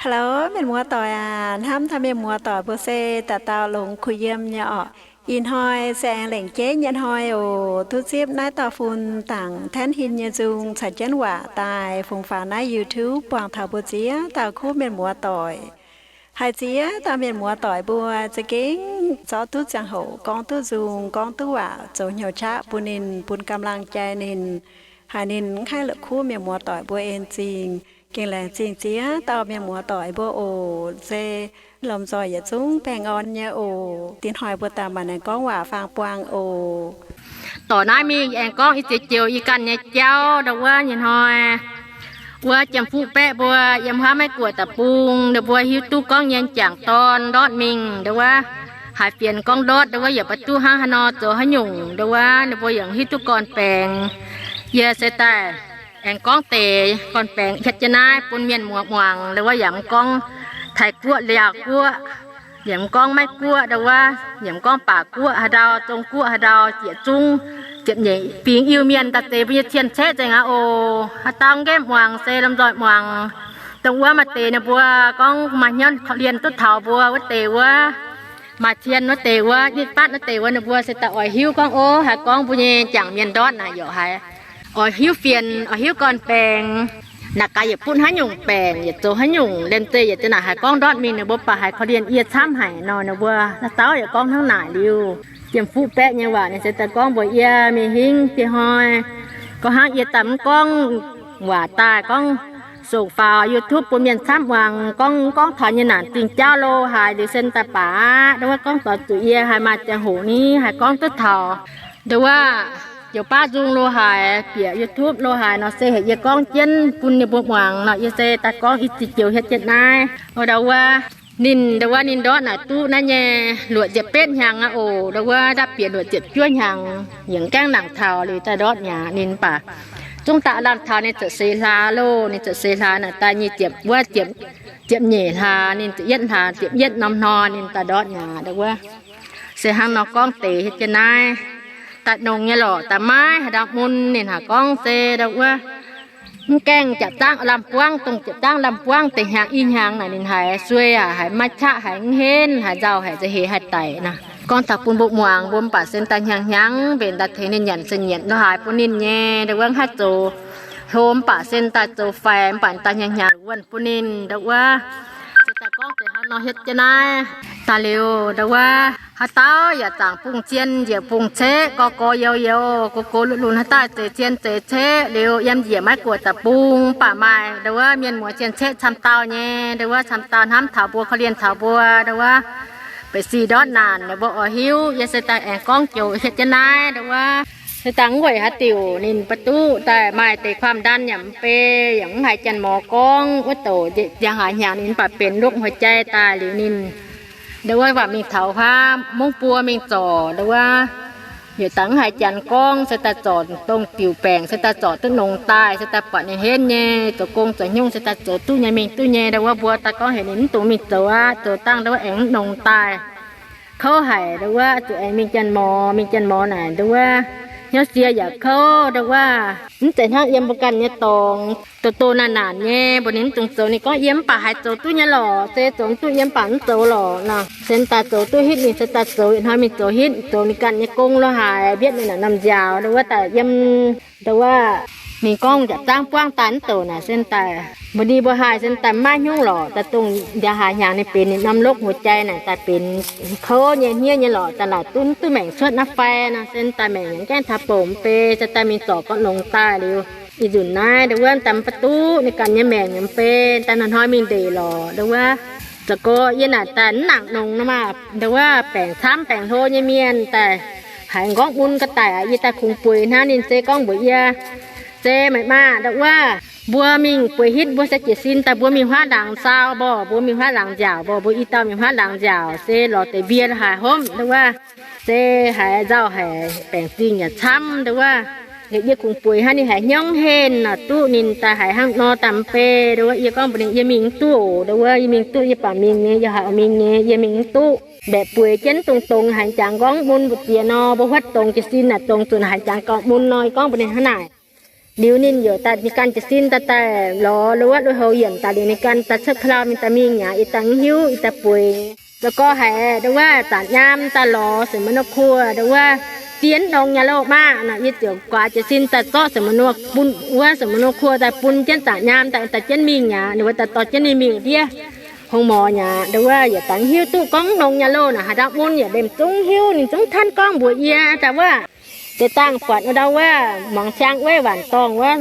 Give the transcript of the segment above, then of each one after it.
Hello, mienh muoz-doic aac. Hnamv taux mienh muoz-doic mbuo se dauh dauh longx kuh yiem nyei orqc. Ih hnoi se aengx lengc jeiv nyei hnoi oc. Duqv zipv naaiv dauh fun dangc แท่นหิน nyei nzung caux jienv waac daaih fungx faaux naaiv YouTube buangh taux mbuo ziex dauh kuv mienh muoz-doic. Haiz ziex dauh mienh muoz-doic mbuo za'gengh zorqv duqv ziangh hoc gorngv duqv nzung, gorngv duqv waac zoux hnyouv qaqv bun ninh, bun กำลังใจ ninh, haiz ninh mv haih la'kuqv mienh muoz-doic mbuo en zingh. Gengh laengz zingh ziex dauh mienh muoz-doic mbuo oc. Se lomh nzoih yietc zungv baengh orn nyei oc. Dingc hnoi mbuo daaih maaih aengx gorngv waac faang buangh oc. Dorc naaiv mingh aengx gorngv i ziex joux i ganh nyei jauv ndau wuov nyei hnoi. Wuov jiem fuqv baeqv mbuo yiem huaav Meiv Guoqv deic-bung, ninh mbuo hiuv duqv gorngv nyei jangc dorn ndortv mingh ndau wuov, haiz fienx gorngv ndortv ndau wuov yaac baac duqv hnangv haaix nor zoux haaix nyungc ndau wuov ninh mbuo yaac hiuv duqv gorn-baengx. Yie se daaih aengx gorngv deix gorn-baengx hietv jienv naaiv bun mienh muoz muangx ndau wuov, yaac mv gorngv Taiv Guoqv, Laauv Guoqv, yaac mv gorngv Meiv Guoqv ndau wuov, yaac mv gorngv Baac Guoqv haaix ndau, Zong Guoqv haaix ndau, ziepc zungv ziepc nyeic fingx Iu-Mienh daaih deix mbuo nyei cien-ceqv nzengc aqv oc. Haaix dauh nqemh muangx se lomh nzoih muangx. Dongh wuov maaih deix ninh mbuo gorngv maaih hnyouv korv-lienh duqv taux mbuo wuov deix wuov, maaih cien wuov deix wuov, nitv batv wuov deix wuov, ninh mbuo se daaih oix hiuv gorngv, ov, haaix gorngv mbuo nyei jangc mienh ndortv naaic yaac haiz oix hiuv fienx, oix hiuv gorn-baengx, naaic gaax yietc butv haaix nyungc baengc, yietc zoux haaix nyungc, liemh zeih yietc za'naaic haiz gorngv ndortv mingh, ninh mbuo baac haiz korv-lienh yie camv haic nor, ninh mbuo naaiv dauh yaac gorngv hnangv naaic liuz. Jiem fuqv baeqv nyei waac ninh se daaih gorngv mbuox yie mingh hingv die hnoi, gorngv hnangv yie daaih mv gorngv waac daaih gorngv sou faaux YouTube bun mienh camv muangx, gorngv, gorngv taux nyei naanc dingh jauv lo haaix liuz se daaih baac aqv, ndau wuov gorngv doix zuqc yie haiz maaih ziangh hoc ni haiz gorngv duqv taux. Ndau wuov joux baav nzung lo haaix, bieqc YouTube lo haaix nor se heuc yie gorngv jienv bun ninh mbuo muangx nor, yie se daaih gorngv i ziex joux hietv jienv naaiv. O ndau wuov, ninh ndau wuov ninh ndortv naaic duqv naaiv nyei luoqc ziepc betv hnyangx aqv oc. Ndau wuov ndapv bieqc luoqc ziepc juov hnyangx, yaac mv gaengh nangc taux liuz daaih ndortv mi'aqv. Ninh baac zungv daaih lamh taux ninh ziepc seix hlaax loh, ninh ziepc seix hlaax naaic daaih nyic ziepc wuov ziepc, ziepc nyeic hlaax, ninh ziepc yietv hlaax, ziepc yietv norm hnoi ninh daaih ndortv mi'aqv. Ndau wuov se hnangv nor gorngv deix hietv jienv naaiv. Daaih nongx nyei lorqc, daaih maiv haaix dauh mun. Ninh haiz gorngv se ndau wuov mv gaengh jaax zaangv lamh buangv, dongh jaax zaangv lamh buangv deix hnyangx i hnyangx naaic ninh haiz suei aac, haiz maiv qaqv, haiz mv henv, haiz nzauh, haiz nza'heix, haiz daic nor. Gorngv taux bun mbuo muangx, mbuo mv baac se daaih hnyangx-hnyangx mbenc daaih tengx ninh nyanc se nyienc lo haaix bun ninh nyei. Ndau wuov mv haih zoux hlo mv baac se daaih zoux faix mv baac daaih hnyangx-hnyangx wuonh bun ninh. Ndau wuov se daaih gorngv deix hnangv nor hietv jienv naaiv. Daaih liuz ndau wuov haaix dauh yaac zaangc bungx cien njiec bungx ceqv, gorx-gorx youz-youz, gox-gox lunx-lunx haaix dauh zeix cien zeix ceqv liuz yiem njiec Meiv Guoqv deic-bung mv baac maaih ndau wuov mienh muoz cien-ceqv camv dauh nyei. Ndau wuov camv dauh hnamv taux mbuo, korv-lienh taux mbuo. Ndau wuov ba'sic ndortv naanc ninh mbuo oix hiuv, yie se daaih aengx gorngv joux hietv jienv naaiv. Ndau wuov se daaih mv weic haaix diuc ninh baac duqv daaih maaih deix ความดัน yaac mv bei, yaac mv haiz janx-mor gorngv wuov douc njang haaix hnyangx ninh mv baac benx โรคหัวใจ daaih liuz ninh ndau wuov waac mingh taux huaav mungv buo mingh zorc. Ndau wuov yietc dangh mv haiz janx gorngv se daaih zorc dongh diuc baengc se daaih zorc duqv nongx daaih, se daaih buatc ninh henv nyei, zoux gong zoux hnyungv se daaih zoux duqv nyei, mingh duqv nyei. Ndau wuov mbuo daaih gorngv heuc ninh mv dungx mingh zoux aqv. Zoux dangh ndau wuov aengx mv nongx daaih. Kouv haic ndau wuov, zuqc aengx mingh janx-mor. Mingh janx-mor naaic ndau wuov hnyouv sie yaac kouv ndau wuov, mv zeiz hnangv yiem mbuo ganh nyei dorngx doh doh naanc naanc nyei. Mbuox ninh mv dungx zoux, ninh gorngv yie mv baac haiz zoux duqv nyei lorqc. Se zoux duqv yie mv baac mv zoux lorqc nor. Se daaih zoux duqv hitv ninh se daaih zoux, yietc hnoi mingh zoux hitv, zoux ninh ganh nyei gong lo haaix, mbietv ninh naaic norm nziaaux ndau wuov daaih yiem ndau wuov ninh gorngv jaax zaangv buangv daaih mv douc naaic se daaih mbuox ninh mbuo haiz se daaih maiv hnyungv lorqc. Daaih dongh njang haaix hnyangx ninh benx ninh norm โรคหัวใจ naaic daaih benx kouv nyei hniev nyei lorqc. Daaih naaic duqv duqv maengc cuotv naaiv fai nor se daaih maengc yaac gaengh taux bouc mv bei, se daaih mingh zorc gorngv nongx daaih liuz, ih nzunc naaiv ndau wuov daaih mv baac duqv ninh ganh nyei maengc yaac mv bei, daaih hnoi-hnoi mingh ndeic lorqc ndau wuov. Za'gengh yie naaic daaih mv nangc nongx nor maah, ndau wuov baengc camv baengc hlo nyei mienh daaih haiz nqorngv mun ga'daic aqv. Yie daaih kungx bueix hnangv ninh se gorngv mbuox yie, se meih maah ndau wuov mbuo mingh bueix hitv mbuo se jiez sin daaih mbuo mingh huaav laangz saau mborqc, mbuo mingh huaav laangz nziaauc mborqc, mbuo i dauh mingh huaav laangz nziaauc se lorz deix mbie haic hopv ndau wuov, se haiz nzauh haic, baengc zingh yaac camv ndau wuov. Liuz yie kungx bueix hnangv ninh haiz hnyouv henh nor, duqv ninh daaih haiz hnangv nor daaih mv bei ndau wuov. Yie gorngv mbuox ninh yie mingh mv duqv oc ndau wuov, yie mingh duqv yie baac mingh nyei, yie haiz oix mingh nyei, yie mingh mv duqv. Mbaeqc bueix jienv dongh dongx haiz jangx nqorngv mun mbu'ziex nor, mbuo huotv dongx jiez sin naaic dongx zunc haiz jangx nqorngv mun nor, yie gorngv mbuox ninh hnangv naaic. Liuz ninh yaac daaih ninh ganh jiez sin daaih daaih lorz lo wuov lui-houx yienc daaih liuz ninh ganh daaih cuotv ka'lauh mingh daaih mingh aqv, yie daaih mv hiuv, yie daaih bueix. La'gorx haiz ndo wuov zanc nyaam daaih lorz Seng Ma'nuo Kuoh ndo wuov, dienv nongx nyei loh maah nor, yie ziouc guaax jiez sin daaih zorqv Seng Ma'nuo bun wuov, Seng Ma'nuo Kuoh daaih bun jienv zanc nyaam daaih daaih jienv mingh aqv. Ninh mbuo daaih dorh jienv ninh mingh ndiev hong morx aqv. Ndo wuov yaac daaih mv hiuv duqv gorngv nongx nyei loh naaic haaix dauh mun yaac mbenc zungv hiuv, ninh zungv tanv gorngv mbuox yie daaih wuov, deix dangh buatc wuov ndau wuov muangx ciang wuov waanc dorngh wuov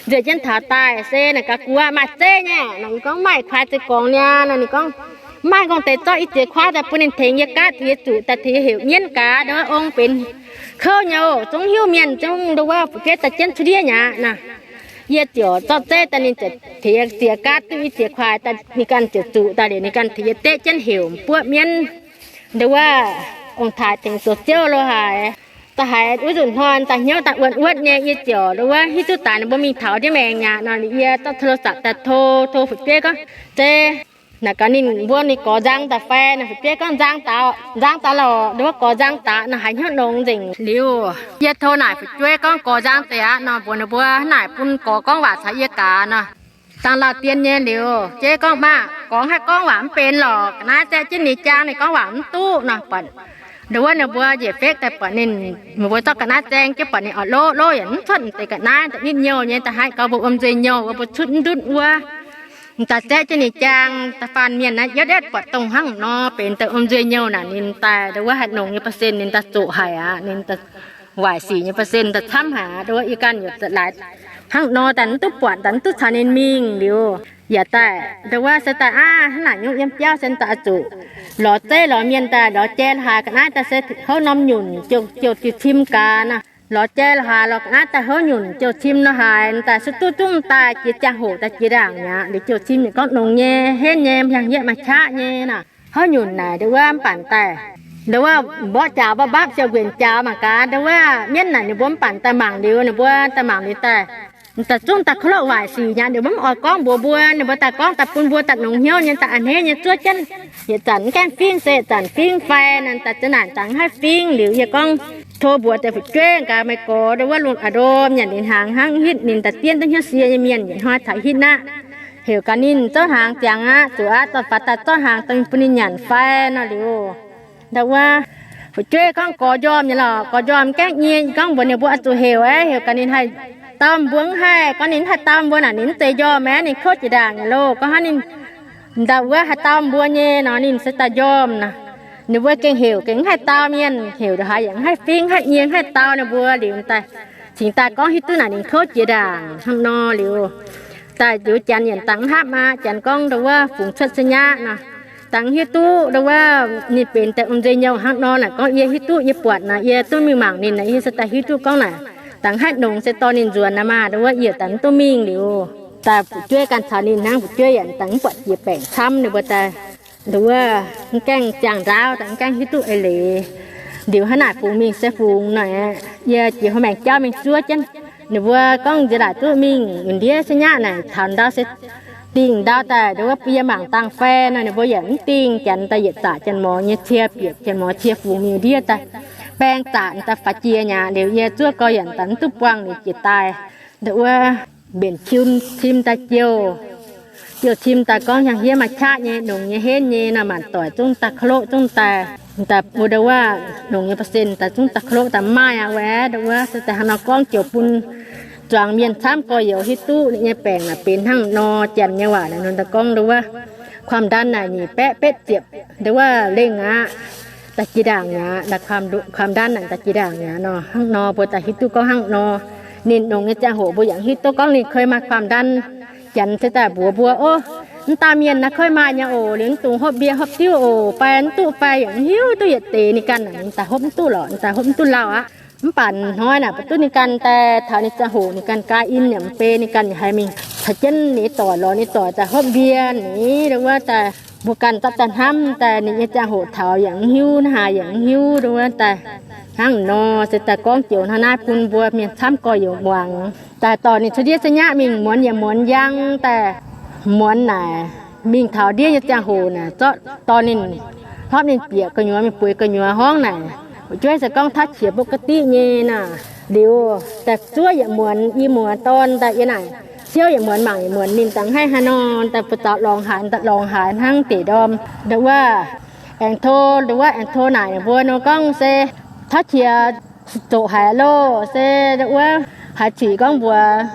nzueic jienv taux daaih se naaic gaax guaax maaih zeiv nyei nor. Yie gorngv maaih kuaaiv zeiv gorngv niaa nor. Ninh gorngv maaih gorngv deix zorqv i ziex kuaaiv daaih bun ninh tengx yie gaatv, tengx yie zuqc daaih, tengx yie heuc mienv gaax ndo wuov ong benx kouv nyei oc, zungv hiuv mienh zungv ndo wuov fu'jueiv daaih jienv cuotv ndiev aqv nor. Yie ziouc zorqv zeiv daaih ninh ziouc tengx yie ziex gaatv duqv i ziex kuaaiv daaih ninh ganh ziouc zuqc daaih liuz ninh ganh tengx yie deqv jienv heuc buoqv mienv ndo wuov ong-taaix tengx zoux ziouv lo haaix. Da'haiz wuov nzunc hnoi daaih hnyouv daaih wuonv wuotv nyei, yie ziouc ndo wuov hiuv duqv daaih ninh mbuo mingh taux ndiev maengx aqv nor. Yie zorqv โทรศัพท์ daaih tov, tov fu'jueiv gorngv zeiv naaic gaax ninh mbuo ninh gorx nzang daaih fai nor. Fu'jueiv gorngv nzang daaih, nzang daaih lorqc, ndo wuov gorx nzang daaih nor, haiz hnyouv nongx nzengc liuz. Yie tov naaic fu'jueiv gorngv gorx nzang deix aqv nor, mbuox ninh mbuo naaic bun gorx gorngv waac caux yie gaax nor. Dangh lauh dien nyei liuz, fu'jueiv gorngv maah, gorx haih gorngv waac mv benx lorqc, ga'naaiv zaeqv jienv ninh jaang ninh gorngv waac mv duqv nor. Buatc ndo wuov ninh mbuo njiec fekv daaih buatc ninh, ninh mbuo zorqv ga'naaiv zaeng jienv buatc ninh oix lov, lov yaac mv cuotv deix ga'naaiv daaih nitv nyouh nyei, da'haiz gauh mbuo wuom nzuih nyouh wuov mbuo cuotv mv ndutv wuov. Daaih zaeqv jienv ninh jaang da'faanh mienh naaiv yietv yietv buatc dongh hnangv nor benx deix wuom nzuih nyouh naaic ninh daaih ndo wuov haih nongx nyei percent ninh daaih zoqc haic aqv, ninh waaic sic nyei percent daaih camv haic aqv. Ndo wuov yie ganh yaac laaix hnangv nor daaih mv duqv buatc, daaih mv duqv caux ninh mingh liuz, yaac daaih ndo wuov se daaih aav hnangv naaic nyungc yiem biauv se daaih zuqc lorz zeiv lorz mienh daaih lorz jai lorz haaix ga'naaiv daaih se houv norm nyunc jouh, jouh diuh cim gaax nor. Lorz jai lorz haaix lorz ga'naaiv daaih houv nyunc jouh cim nor haaix daaih se duqv zungv daaih jiex ziangh hoc daaih jiex ndaangc mi'aqv. Liuz jouh cim yaac gorngv nongx nyei, henv nyei, yangh yieqv maaih qaqv nyei nor. Houv nyunc naaic ndo wuov mv baac daaih ndo wuov mborqv jaaux mbapv mbapv siou nquenc jaaux mangc gaax ndo wuov mienv naaic ninh mbuo mv baac daaih mangc liuz ninh mbuo daaih mangc liuz daaih daaih zungv daaih koloqv waaic sic nyei. Ninh mbuo mv oix gorngv mbuox mbuo, ninh mbuo daaih gorngv daaih bun mbuo daaih nongx hnyouv nyei, daaih a'hneiv nyei zuov jienv. Yietc zanc mv gaengh fingv se yietc zanc fingv fai nor, daaih za'naanc dangx haih fingv liuz yie gorngv tov mbuox deix fu'jueiv gaax, meih gorx ndo wuov lungh a'ndorm nyanc ninh hnaangx hnangv hitv ninh daaih dien duqv hnyouv sie nyei mienh yietc hnoi taux hitv aqv. Heuc gaax ninh zouv hnaangx ziangx aqv, zuqc aqv, dorh faaux daaih zouv hnaangx dongh bun ninh nyanc fai nor liuz, ndau wuov fu'jueiv gorngv gorx njormh nyei lorqc, gorx njormh gaengh nyie gorngv mbuox ninh mbuo oix zuqc heuc aeqv, heuc gaax ninh haih dau mbuo mv haih, gorngv ninh mv haih dau mbuo naaic ninh mv zeiz njormh aeqv, ninh kouv jiex ndaangc nyei loh. Gorngv hnangv ninh ndau wuov haih dau mbuo nyei nor ninh se daaih njormh nor. Ninh mbuo gengh heuc gengh mv haih dau mienh, heuc ndongc haaix yaac mv haih fingv, mv haih nyie, mv haih dau ninh mbuo liuz daaih cingx daaih gorngv hiuv duqv naaic ninh kouv jiex ndaangc hnangv nor liuz, daaih liuz janx yaac dangx mv hapv aqv. Janx gorngv ndo wuov fungx cuotv se nyaqv nor, dangx hiuv duqv ndo wuov ninh benx daaih wuom nzuih nyouh hnangv nor naaic. Gorngv yie hiuv duqv, yie buatc naaic, yie duqv mingh mangc ninh naaic, yie se daaih hiuv duqv gorngv naaic, dangx haih nongx se dorh ninh nzuonx naaic maah. Ndo wuov yie dangx mv duqv mingh liuz, daaih fu'jueiv ganh caux ninh hnangv, fu'jueiv yaac dangx mv buatc jiex baengc camv. Ninh mbuo daaih ndo wuov mv gaengh ziangh ndaauv, daaih mv gaengh hiuv duqv eix leiz. Liuz hnangv naaic fungx mingh se fungx naaic, yie jiex haaix maengc jauv mingh zuov jienv. Ninh mbuo gorngv nziex laaic duqv mingh ndiev se nyaqv naaic, taux ndau se dingh ndau daaih ndo wuov bun yie mangc dangh fai nor, ninh mbuo yaac mv dingh. Janx daaih yietc zaqc janx-morz nyei cie, bieqc janx-morz cie fungx mingh ndiev daaih baeng zaqc daaih faaux jiex nyei aqv. Liuz yie zuov gau yaac daaih mv duqv buangh liuz jiex daaih ndo wuov mbenc cim, cim daaih jouh, jouh cim daaih gorngv hnyangx-hniev maaih qaqv nyei, nongx nyei, henv nyei nor, maanc doic zungv daaih koloqv zungv daaih, daaih mbuo ndo wuov nongx nyei percent daaih zungv daaih koloqv daaih mv maaih aqv. Wuov ndo wuov se daaih hnangv nor gorngv joux bun zuangx mienh camv gorx-youz hiuv duqv ninh nyei baengc naaic benx hnangv nor. Janx nyei waac naaic nor daaih gorngv ndo wuov ความดัน naaic nyic baeqv betv ziepc ndo wuov lengh aqv, daaih jiex ndaangc mi'aqv. ความดัน naaic daaih jiex ndaangc mi'aqv nor. Hnangv nor mbuo daaih hiuv duqv gorngv hnangv nor. Ninh nongx nyei ziangh hoc mbuo yaac hiuv duqv gorngv ninh koi maaih ความดัน. Janx se daaih mbuox mbuo, ov, mv dauh mienh naaiv koi maaih nyei oc, liuz mv dungx hopv mbie hopv diuv oc, fai mv duqv fai yaac mv hiuv duqv yietc deix ninh ganh naaic, ninh daaih hopv mv duqv lorqc, ninh daaih hopv mv duqv lauh aqv. Mv baac hnoi naaic baac duqv ninh ganh daaih taux ninh ziangh hoc ninh ganh gaa in yaac mv bei, ninh ganh yaac haiz mingh caux jienv ninh doic lorz ninh doic daaih hopv mbie ni, ndo wuov daaih mbuo ganh zorqv daaih hnamv daaih ninh nyei ziangh hoc taux yaac mv hiuv, hnangv haaix yaac mv hiuv, ndo wuov daaih hnangv nor se daaih gorngv joux hnangv naaiv bun mbuo mienh camv gorx-youz muangx. Daaih dorh ninh cuotv ndiev se nyaqv mingh muonz yaac muonz njang daaih, muonz naaic mingh taux ndiev nyei ziangh hoc naaic zorqv dorh ninh hlopv ninh bieqc gu'nyuoz mingh bueix gu'nyuoz horngv naaic, fu'jueiv se gorngv taav qiex ปกติ nyei naaic. Liuz daaih zuov yietc muonz i muoz dorn daaih yie naaic, ciouv yietc muonz mangc yietc muonz ninh dangx haih haaix nor, daaih buoz zaux lorngx haaix, daaih lorngx haaix hnangv deix ndorm. Ndau wuov aengx tov, ndau wuov aengx tov naaic ninh mbuo nor gorngv se tauv qiex zoqc haic loh, se ndau wuov haaix zuqc gorngv mbuox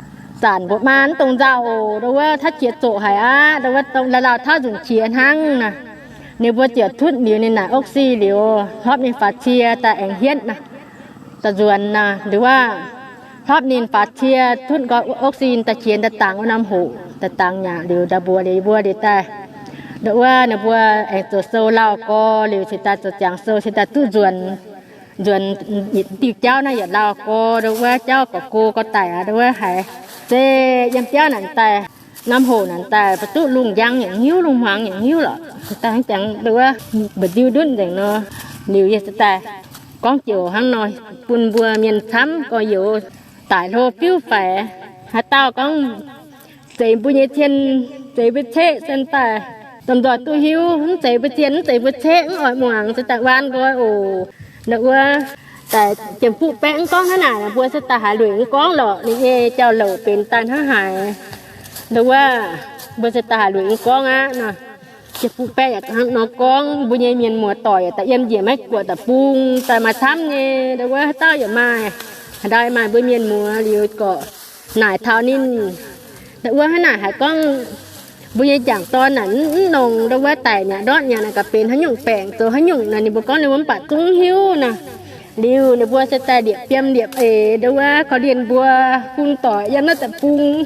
zanc mbuox maa mv dongh nzauh oc, ndau wuov tauv qiex zoqc haic aqv, ndau wuov dongh lauh lauh tauv nzunc qiex hnangv naaic. Ninh mbuo ziouc tutv liuz ninh naaic ov si liuz, hlopv ninh faaux cie daaih aengx hietv naaic, daaih nzuonx naaic, ndau wuov hlopv ninh faaux cie tutv nqoi ov si daaih qiex daaih dangx wuov norm hoc, daaih dangx nyaqc liuz ndau mbuox liuz mbuo liuz daaih, ndau wuov ninh mbuo aengx zoux sou lauh gorx liuz cingx daaih zoux ziangx sou cingx daaih duqv nzuonx, nzuonx diuh jauv naaiv yietc lauh gorx, ndau wuov jauv gorx go gorx daic aqv, ndau wuov haiz se yiem biauv naaic daaih, norm hoc naaic daaih ba'duqv lungh njang yaac hnyouv, lungh hmuangx yaac hnyouv lorqc, daaih hnangv jangx ndau wuov mba'nziu ndutv nzengc nor. Liuz yie se daaih gorngv joux hnangv nor bun mbuo mienh camv gorx-youz daic hlo fiuv faix. Haaix dauh gorngv zeix mbuo nyei cien, zeix mbuo ceqv se daaih, domh nzoih duqv hiuv, mv zeix mbuo cien, mv zeix mbuo ceqv, mv oix muangx se daaih waan nqoi oc. Ndau wuov daaih Janx-Fuqv Baeqv mv gorngv hnangv naaic, mbuo se daaih haaix lueic mv gorngv lorqc, ninh nyei jauv-louc benx daaih hnangv haaix. Ndau wuov mbuo se daaih haaix lueic mv gorngv aqv nor. Janx-Fuqv Baeqv yaac hnangv nor gorngv, mbuo nyei mienh muoz-doic yaac daaih yiem njiec maiv guoqv da'bung daaih maaih camv nyei. Ndau wuov haaix dauh yaac maaih, haaix dauh maaih mbuo mienh muoz liuz gorqv naaic taux ninh. Ndau wuov hnangv naaic haiz gorngv mbuo nyei jangc dorn naaic mv nongx, ndau wuov daic mi'aqv ndortv mi'aqv naaic gaax benx haaix nyungc baengc zoux haaix nyungc naaic, ninh mbuo gorngv ninh mbuo mv baac zungv hiuv naaic. Liuz ninh mbuo se daaih liepc fiem liepc eix, ndau wuov korv-lienh mbuo bung doic yiem naaiv deic-bung,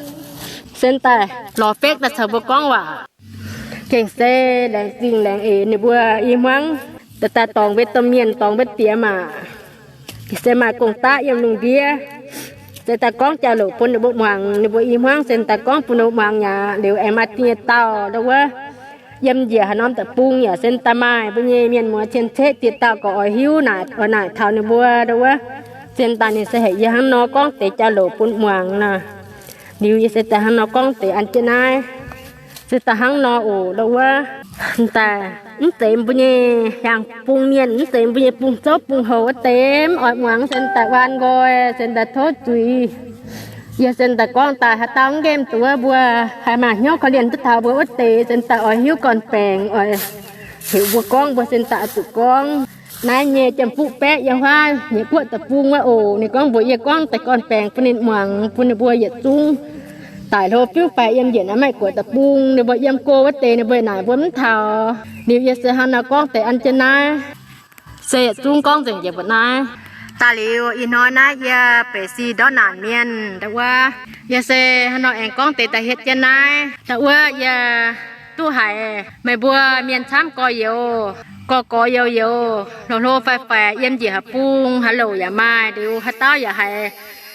se daaih lorz bekv daaih caux mbuo gorngv waac. Gengh se laengz zingh laengz eix ninh mbuo i hmuangv daaih, daaih dorngc mbuo domh mienh, dorngc mbuo diex maah. Se maaih gong-daqv yiem lungh ndiev, se daaih gorngv jauv-louc bun ninh mbuo muangx, ninh mbuo i hmuangv se daaih gorngv bun ninh mbuo muangx mi'aqv. Liuz aengx maaih dingh nyei dauh, ndau wuov yiem njiec haaix norm deic-bung yaac se daaih maaih mbuo nyei mienh muoz cien-ceqv dieh dauh gorx oix hiuv naaic, oix naaic taux ninh mbuo, ndau wuov se daaih ninh se heuc yie hnangv nor gorngv deix jauv-louc bun muangx nor. Liuz yie se daaih hnangv nor gorngv deix an jienv naaiv. Se daaih hnangv nor oc, ndau wuov daaih mv zeiz mbuo nyei hiaang bung mienh, mv zeiz mbuo nyei bung zouv bung houc wuov deix mv oix muangx, se daaih waan nqoi, se daaih tov zuiz. Yie se daaih gorngv daaih haaix dauh mv nqemh duqv mbuo, haih maaih hnyouv korv-lienh duqv taux mbuo wuov deix, se daaih oix hiuv gorn-baengx, oix heuc mbuo gorngv, mbuo se daaih oix zuqc gorngv. Naaiv nyei Janx-Fuqv Baeqv yiem huaav nyei guoqv deic-bung wuov oc. Ninh gorngv mbuox yie gorngv daaih gorn-baengx bun ninh muangx, bun ninh mbuo yietc zungv daic hlo fiuv faix yiem njiec naaiv Meiv Guoqv deic-bung. Ninh mbuo yiem go wuov deix ninh mbuo naaic mbuo mv taux. Liuz yie se hnangv nor gorngv deix an jienv naaiv, se yietc zungv gorngv nzengc njiec mbuo naaiv. Daaih liuz ih hnoi naaiv yie Beic Si Ndortv Naanc Mienh ndau wuov, yie se hnangv nor aengx gorngv deix daaih hietv jienv naaiv ndau wuov yie duqv haiz meih mbuo mienh camv gorx-youz, gorx-gorx youz-youz, hlo-hlo faix-faix yiem njiec haaix bung haaix louc yaac maaih, liuz haaix dauh yaac haiz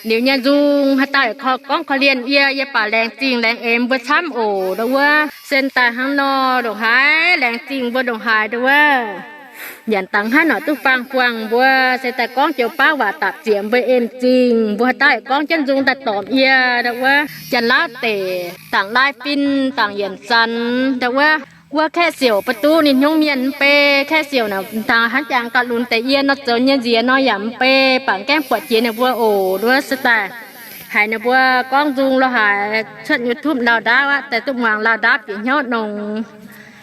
liuz nyei nzung, haaix dauh yaac korv gorngv korv-lienh yie, yie baac laengz zingh laengz eix mbuo camv oc ndau wuov. Se daaih hnangv nor ndongc haaix laengz zingh mbuo ndongc haaix ndau wuov. Nyanc dangx haaix nor duqv faang-buangh mbuo, se daaih gorngv joux baav waac dapc ziec mbuo en zingh, mbuo haaix dauh yaac gorngv jienv nzung daaih dorpc yie ndau wuov. Janx-Laauv deic, dangc Lai Fin, dangc Yienc Zanx ndau wuov. Wuov Kaeqv Siouc ba'duqv ninh hnyouv mienh mv bei, Kaeqv Siouc naaic hnangv jangx gauh lunx deix yie nor, zoux nyei nziex nor yaac mv bei, baac gaengh buatc jiex ninh mbuo oc. Ndau wuov se daaih haiz ninh mbuo gorngv nzung lo haaix cuotv YouTube lauh ndaauv aqv, daaih duqv muangx lauh ndaauv bieqc hnyouv nongx.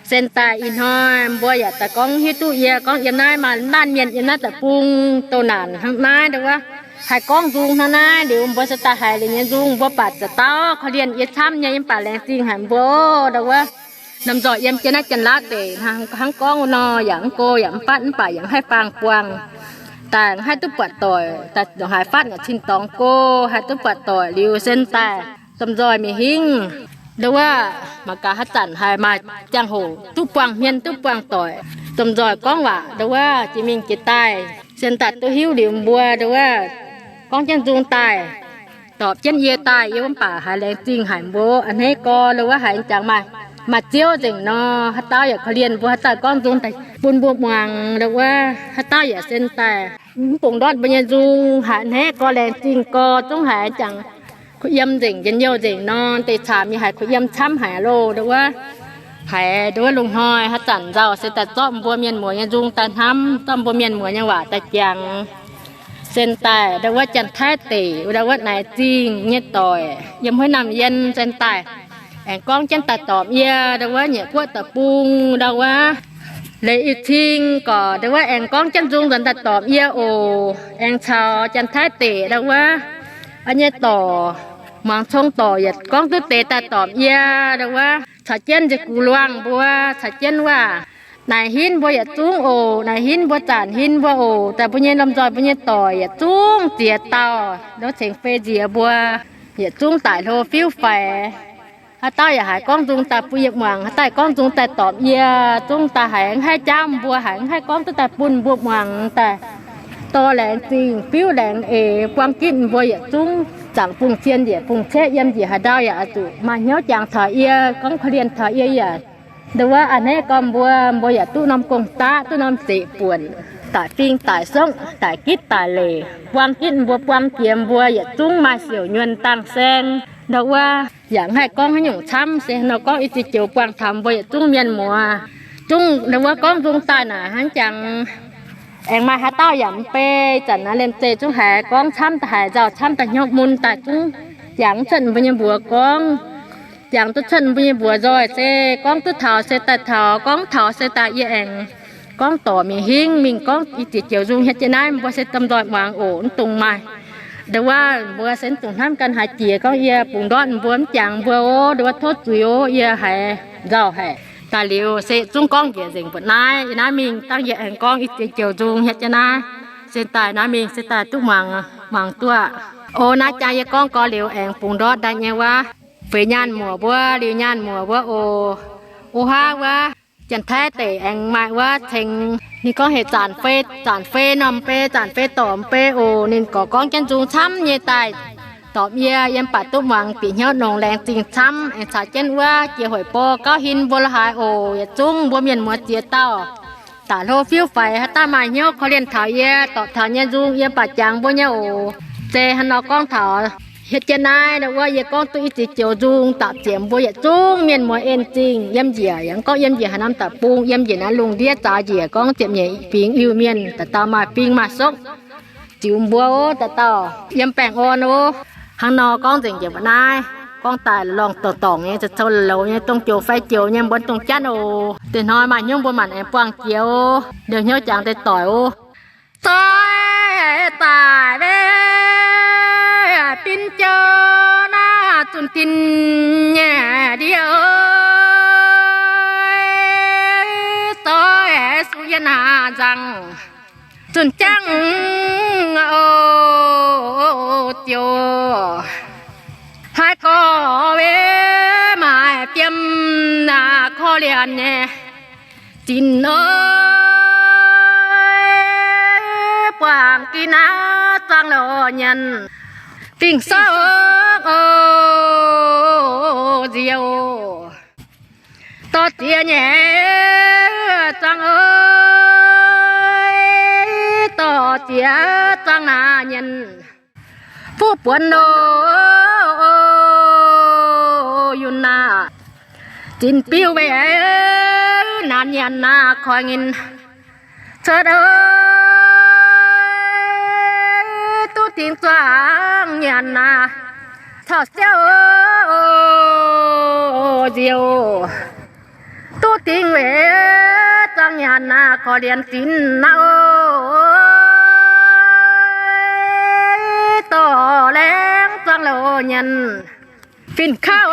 Se daaih ih hnoi mbuo yaac daaih gorngv hiuv duqv yie gorngv yiem naaiv maaih laanh mienh yiem naaiv deic-bung doh naanc hnangv naaiv ndau wuov, haih gorngv nzung hnangv naaiv. Liuz mbuo se daaih haiz liuz nyei nzung mbuo baac za'dauh korv-lienh yie camv nyei, yie mv baac laengz zingh haic mbuo ndau wuov. Lomh nzoih yiem jienv naaiv Janx-Laauv deic hnangv gorngv wuov nor yaac mv go yaac mv fatv, mv baac yaac mv haih faang-buangh. Daaih haih duqv buatc doic, daaih ndongc haaix fatv yaac cin-dorngx go, haih duqv buatc doic liuz se daaih lomh nzoih mingh hingv ndau wuov, mangc gaax haaix zanc haih maaih ziangh hoc duqv buangh hmien duqv buangh doic, lomh nzoih gorngv waac ndau wuov jiex mingh jiex daaih, se daaih duqv hiuv liuz mbuo ndau wuov gorngv jienv nzung daaih, dorpc jienv yie daaih, yie mv baac haiz laengz zingh haic mbuo a'hneiv gorx ndau wuov haiz jangx maaih, maaih ziouv nzengc nor, haaix dauh yaac korv-lienh mbuo, haaix dauh gorngv nzung daaih bun mbuo muangx ndau wuov, haaix dauh yaac se daaih mv bungx ndortv mbuo nyei nzung, haiz a'hneiv gorx laengz zingh gorx zungv haiz jangx kuh yiem nzengc, njien-youh nzengc nor, deix camv yie haiz kuh yiem camv haic loh ndau wuov. Haiz ndau wuov lungh hnoi haaix zanc nzauh se daaih zorqv mbuo mienh muoz nyei nzung daaih hnamv, zorqv mbuo mienh muoz nyei waac daaih jangx. Zinh daaih ndau wuov Janx-Taiv deic ndau wuov naaic zingh nyei doic yiem Huaiv Namh Yien zinh daaih aengx gorngv jienv daaih dorpc yie ndau wuov nyeic guoqv deic-bung ndau wuov. Leiz Iu-Cing gorqv ndau wuov aengx gorngv jienv nzung nzuonx daaih dorpc yie oc. Aengx caux Janx-Taiv deic ndau wuov nyei dorc, muangx cong dorc yietc gorngv duqv deix daaih dorpc yie ndau wuov. Caux jienv nziex gux luangh mbuo, caux jienv waac naaic hinv mbuo yietc zungv oc. Naaic hinv mbuo, zanc hinv mbuo oc. Daaih mbuo nyei lomh nzoih mbuo nyei dorc yietc zungv ziex dauh, ndau cengx fei nziex mbuo yietc zungv daic hlo fiuv faix. Haaix dauh yaac haiz gorngv nzung daaih bun yie muangx, haaix dauh gorngv nzung daaih dorpc yie zungv daaih haiz mv haih jaauv mbuo, haiz mv haih gorngv duqv daaih bun mbuo muangx daaih. Dorh laengz zingh, fiuv laengz eix, buang gitv mbuo yietc zungv zaangc bungx cien njiec bungx ceqv yiem njiec haaix ndau yaac oix zuqc maaih hnyouv jangx taux yie, gorngv korv-lienh taux yie yaac ndau wuov a'hneiv gormx mbuo, mbuo yaac duqv norm gong-daqv, duqv norm zeqc buonc, daic fing daic songv, daic gitv daic leic, buang gitv mbuo buang jiex mbuo yietc zungv maaih siouc nyuonh dangh saeng. Ndau wuov yaac mv haih gorngv haaix nyungc camv, se nor gorngv i ziex joux buangh taux mbuo yietc zungv mienh muoz. Zungv ndau wuov gorngv nzung daaih naaic hnangv jangx aengx maaih haaix dauh yaac mv bei. Zanc naaiv liemh zeih zungv haiz gorngv camv daaih, haiz nzauh camv daaih, hnyouv mun daaih zungv jangx cuotv mbuo nyei mbuox gorngv, jangx duqv cuotv mbuo nyei mbuox nzoih. Se gorngv duqv taux se daaih taux, gorngv taux se daaih yie aengx gorngv dorc mingh hingv mingh gorngv i ziex joux nzung hietv jienv naaiv mbuo se domh nzoih muangx oc. Mv dungx maaih ndau wuov mbuo se mv dungx hnamv ganh haaix jiex gorngv yie bungx ndortv mbuo mv jangx mbuo ov, ndau wuov tov zuiz ov, yie haiz nzauh haic. Daaih liuz se zungv gorngv njiec nzengc mbuoqc naaiv. Yie naaiv mingh dangh yie aengx gorngv i ziex joux nzung hietv jienv naaiv. Se daaih naaiv mingh se daaih duqv muangx, muangx duqv. O, naaiv jaa yie gorngv gorx liuz aengx bungx ndortv daaih nyei wuov, feix nyaanh muoc mbuo, liuz nyaanh muoc mbuo oc. O, haav wuov Janx-Taiv deic aengx maaih wuov ceng, ninh gorngv heuc Zanc Fei, Zanc Fei norm bei, Zanc Fei dorc bei oc. Ninh gorqv gorngv jienv nzung camv nyei daaih dorpc yie, yiem baac duqv muangx bieqc hnyouv nongx laengz zingh camv. Aengx caux jienv wuov jiex hoic bor gauv hin mbuo la'haaix oc. Yietc zungv mbuo mienh muoz ziex dauh daaih hlo fiuv faix, haaix dauh maaih hnyouv korv-lienh taux yie, dorpc taux nyei nzung yie baac jangx mbuo nyei oc. Se hnangv nor gorngv taux hietv jienv naaiv ndau wuov yie gorngv duqv i ziex joux nzung dapc ziepc mbuo yietc zungv mienh muoz en zingh yiem njiec, yaac gorngv yiem njiec haaix norm deic-bung, yiem njiec naaiv lungh ndiev zaux njiec gorngv ziepc nyeic fingx Iu-Mienh daaih dauh maaih fing maaih sokv ziux mbuo ov, daaih dauh yiem baengh orn ov. Hnangv nor gorngv nzengc njiec mbuo naaiv, gorngv daaih lorngh dorngc dorngc nyei, zoux louz nyei, dongh joux fai joux nyei, mbuo dongh janv oc. Deix hnoi maaih hnyouv mbuo maanc aengx buangh jiex ov, liouh hnyouv jangx deix doic ov. Zoih daaih mbe, bin jou naaiv zunh din nyei ndie, zoih suv yie naaiv nzangc zunh jangv o, ziouc haiz gorx mbe maaih fiem naaiv korv-lienh nyei zinh oc. Buangh gitv naaiv zuangx loz nyanc fingx sou o, nziouv dorh ziex nyei zuangx oc, dorh ziex zuangx naaiv nyanc fuqv buonc oc. Yunc naaiv zinh biuv mbe naanc nyanc naaiv koiv nyei cuotv oc. Duqv dingc zuangx nyanc naaiv caux siouv nziouv, duqv dingc weic zuangx nyanc naaiv korv-lienh zinh naaiv oc. Dorh laengz zuangx loz nyanc fin-kouv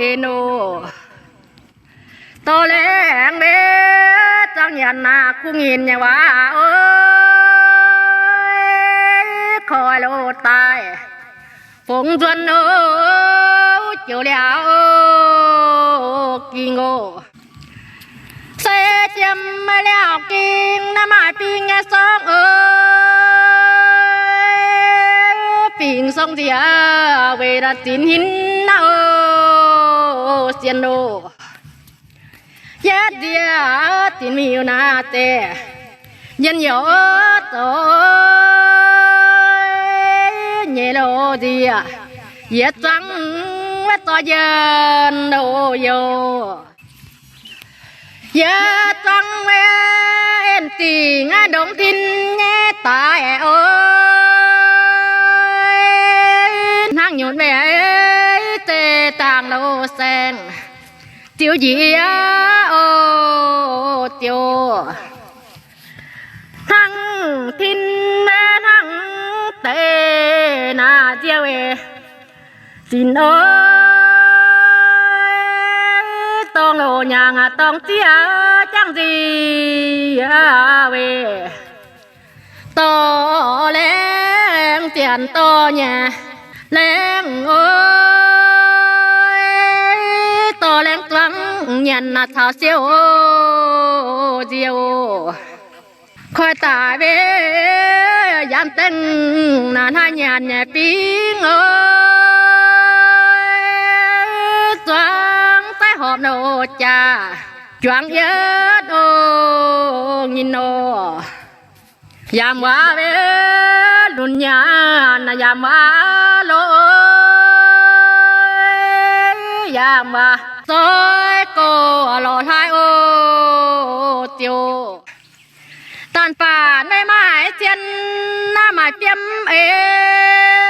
en oc. Dorh laengz mbe zuangx nyanc naaiv kuv nyinh nyei waac oc. Koiv loz daaih fongx nzuonx oc, joux liaauc ging oc. Se jiem liaauc ging naaiv maaih fing nyei song oc. Fingx song nziex weic daaih zinx hinv naaiv oc, sienx oc. Yietv nziex zinx miuc naaiv zeiz yienh youc zoux nyei loz nziex, yietv zuangx weic zorqv yienh loz youc. Yietv zuangx weic Dingc ndongc tin nyei daaih oc, hnangv nyunc meih zeiz dangh loz saeng, ziux njiec oc ziouc. Hnangv tin hnangv deix naaic nziouv, zinc oc, dorngx loz nyaangc dorngx ziex jangv nziouv, dorh laengz zienx dorh nyei laengz oc, dorh laengz zuangx nyanc naaic caux siouv nziouv. Koi daaih mbe yiem dengh naaic hnangv nyanc nyei bingv oc, zuangx zaiv horpc nor jaax juangc yietv oc nyinh nor. Yaac waac mbe lunx nyanc, yaac waac loz, yaac waac zoi gox lorz hlaaix oc ziouc. Daanh baanc mbe maaih cien naaiv maaih fiem eix,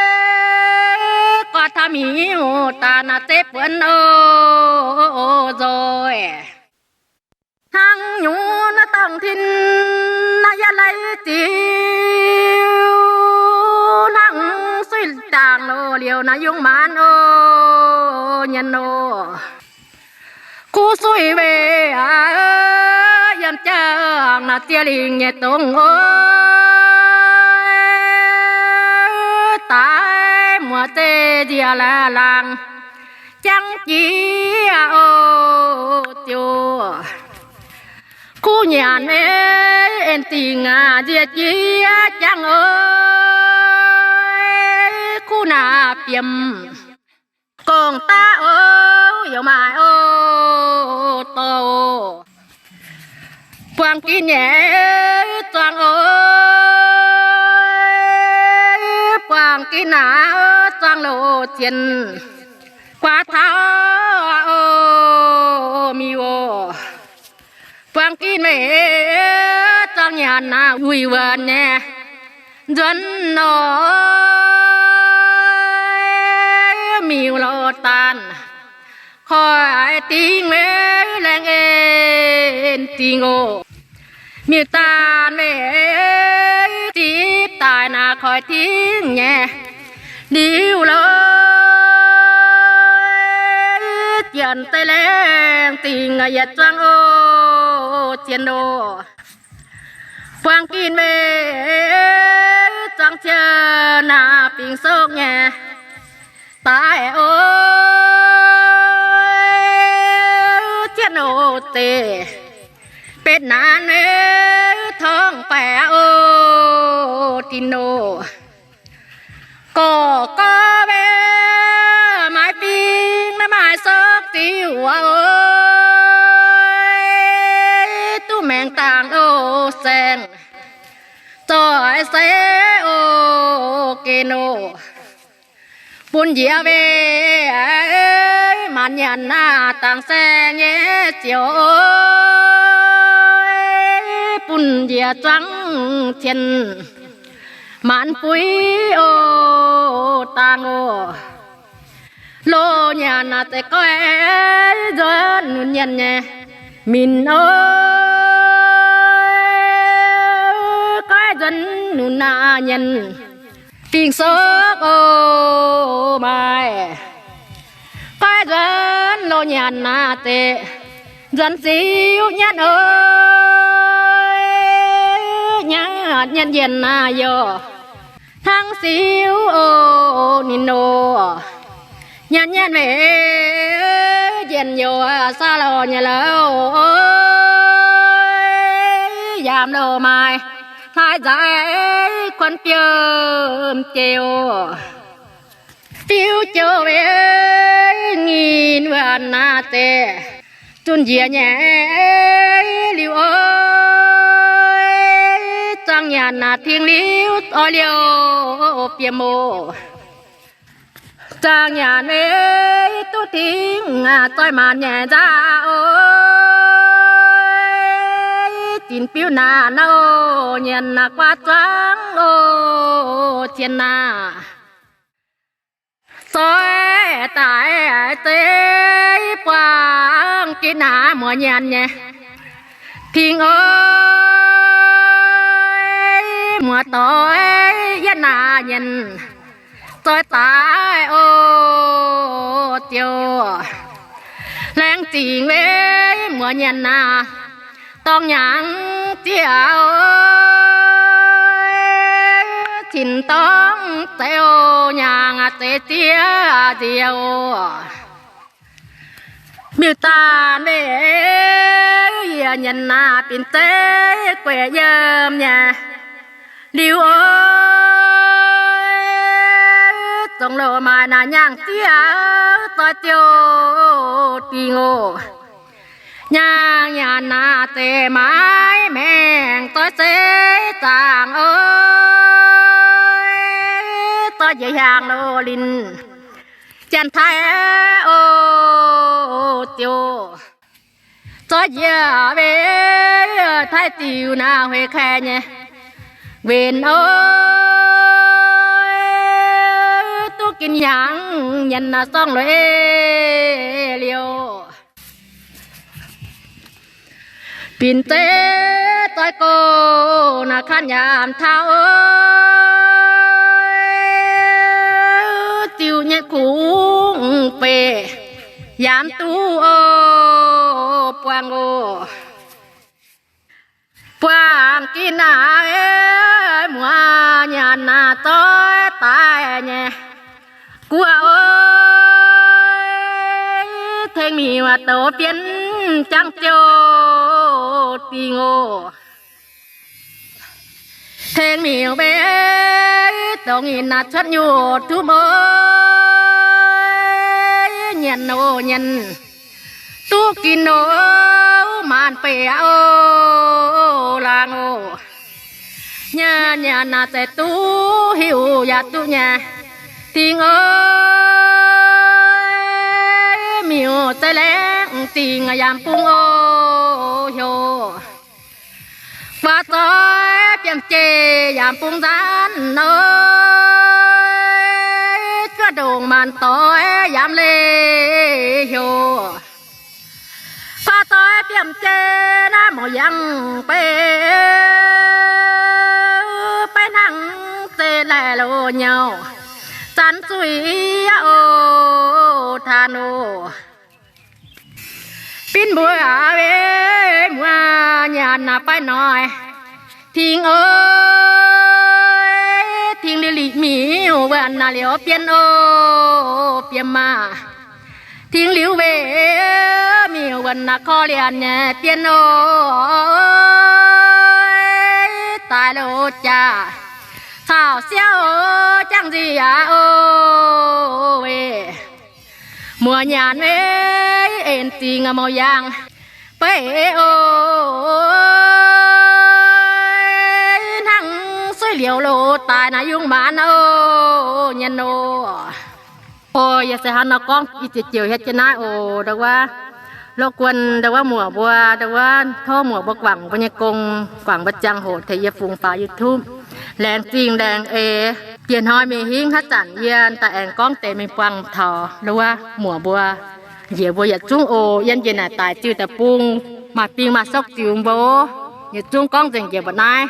guaax taux miuc daanh naaic zeiv buonc oc nzoih. Hnangv nyungc naaiv dangh tin naaiv yaac lai ziux, hnangv suiv dangh loz liouc naaiv yungz maanz oc nyanc oc. Kuv suiv weic yiem jangx naaic ziex lingc nyei dongh oc, daaih muoz zeiv nziec laangz jangv jiex oc ziouc. Kuv nyanc mbe en dingc nziec jiex jangv oc, kuv naaic fiem gorngv daaih oc, youc maaih oc dorh oc. Buangh gin nyei zuangx oc, buangh gin naaic zuangx loz cien, guaax taux oc miuc oc. Buangh gin weic zuangx nyanc naaic wuic wuonc nyei nzuonx nor, miuc loz daanh koiv dingv mbe laengz en dingh oc. Miuc daanh mbe zipv daaih naaic koiv dingv nyei liuz loz, janx deix laengz dingh yietc zuangx oc cien oc. Buangh gin mbe zuangx cien naaic bingx sokv nyei daaih oc, cien oc deix betv naanc mbe torngv baeqc oc dinh oc. Gorqv gorqv mbe maaih fingx naaiv maaih sokv ziux oc, duqv maengx dangh loz saeng, zoih seix oc gen oc. Bun njiec mbe maanc nyanc naaic dangh saeng nyei ziouc oc, bun njiec zuangx cien maanc buix oc dangh oc. Loz nyanc naaic zeiz goiv nzuonx nunc nyanc nyei minc oc, goiv nzuonx nunc naaic nyanc fingx sokv oc maaih. Goiv nzuonx loz nyanc naaic zeiz nzuonx siuv nyanc oc, nyanc nyanc njienc naaic youc hnangv siuv oc ninh oc. Nyanc nyanc weic njienc youc saa lorh nyei louh, yaac loz maaih hlaaix nzaaix kuonx biouv jiex oc. Fiuv joux weic nginh wuonh naaic zeiz zunh njiec nyei liuz oc, zuangx nyanc naaic tingx liuz oix liouh biem oc. Zuangx nyanc weic duqv tingx zoih maanc nyei nzaav oc. Ginx biuv naanc nor, nyienx naaic guaav zuangv o, cien naaic. Zoih daaih zeiv buangh ginx naaic muoz nyanc nyei. Ting oix, muoz doix yietv naaic nyienx zoih daaih o, ziouc laengz zingh weic muoz nyanc naaic. Dorng hnyangx ziex, cin dorng zeiv o, hnyangx zeix ziex nziex o. Miuc-daanh weic yie nyanc naaic binc zeiv gueic yiem nyei. Liuz o, zongc loz maaih naaic nyaangh ziex zoih ziouc dingh o. Nyaangh nyanc naaic zeiv maiv maengc zoih seix zaangc o, zoih njiec hiaangx loz linh Janx-Taiv o, ziouc zoih njiec weic Taiv Diuh naaic hueix kaih nyei wenc o, duqv ginx hnyangx nyanc naaic sorng lueiz liouc. Binc zeiv zoih gox naaic kanh yaac taux o, ziux nyei kungx beic yaac duqv o, buangh o. Buangh ginx naaic muoz nyanc naaic zoih daaih nyei guoqv o, tengx miuc douz bienv jangv ziouc dingh o. Tengx miuc beiv dongh nyic naaic cuotv nyuoqc tumv o, nyanc o nyanc duqv ginx o, maanc beic aqv o, laangz o. Nyanc nyanc naaic zeiz duqv hiuv yaac duqv nyei dingh o, miuc zeiv laengz dingh yaac bung o, heuc guaav zoih biemh jeiv yaac bung nzanv o, juov ndongc maanc doix yaac leih heuc guaav zoih biemh jeiv naaiv mouc yangh beiv, beiv hnangv zeiv laih loz nyouh zanc zuiz yaac o, taan o. Binv mbuo weic muoz nyanc naaic fai noic, ting o, ting liuz liqc miuc wuonh naaic liouc bienv o, biemh maah. Ting liuz weic miuc wuonh naaic korv-lienh nyei bienv o, daaih loz jaax caux siouv jangv nziex o, weic muoz nyanc weic en zingh mouc yangh beiv o, hnangv suiv liouc loz daaih naaiv yungz maanz o, nyanc o. O, yie se hnangv nor gorngv i ziex joux hietv jienv naaiv oc. Ndau wuov, lov guon ndau wuov muoc mbuo, ndau wuov tov muoc mbuo guangc mbuo nyei gong, guangc mbuo ziangh hoc tengx yie fungx faaux YouTube. Laengz zingh laengz eix. Dieh hnoi mingh hingv haaix zanc yie daaih aengx gorngv deix mingh buangh taux ndau wuov muoc mbuo, njiec mbuo yietc zungv oc. Yiem njiec naaic daic ziux deic-bung, maaih bing maaih sokv ziux mbuo, yietc zungv gorngv nzengc njiec mbuo naaiv.